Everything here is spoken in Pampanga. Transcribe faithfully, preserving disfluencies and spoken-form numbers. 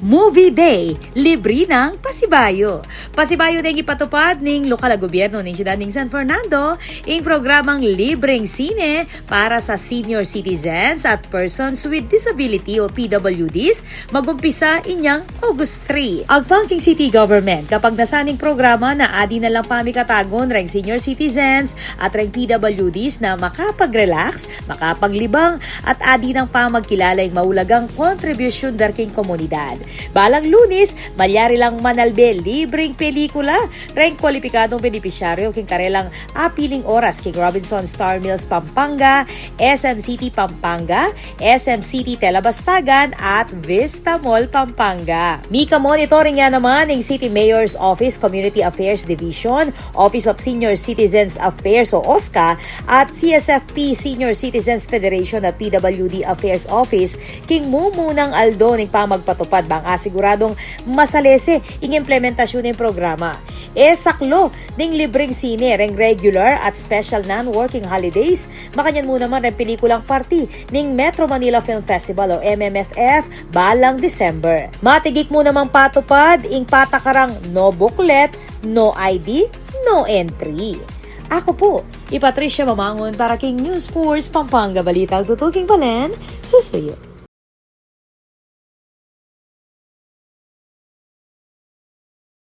Movie Day, libre nang pasibayu. Pasibayu deng ipatupad ning lokal a gobyerno ning siyudad ning San Fernando ing programang libreng sine para sa senior citizens at persons with disability o P W Ds, magumpisa inyang August three. Agpang king city government, kapagnasan ning programa na adi na lang pamikatagun reng senior citizens at reng P W Ds na makapag-relax, makapaglibang, at adi nang pamagkilala ing maulagang kontribusyun da king komunidad. Balang Lunes, malyari lang manalbe libreng pelikula reng kwalipikadung benepisyaryo king karelang apiling oras king Robinson Star Mills Pampanga, S M City Pampanga, S M City Telabastagan at Vista Mall Pampanga. Mika-monitoring ya naman ning City Mayor's Office Community Affairs Division, Office of Senior Citizens Affairs o OSCA, at C S F P Senior Citizens Federation at P W D Affairs Office king mumunang aldo ning pamagpatupad bang asiguradung masalese ing implementasyun ning programa. E saklu ning libreng sine reng regular at special non-working holidays, makanyan mu naman reng pelikulang parti ning Metro Manila Film Festival o M M F F balang December. Matigik mu namang patupad ing patakarang no booklet, no I D, no entry. Ako pu, i Patricia Mamangun para king News Force Pampanga Balita, tutuking balen, susuyu.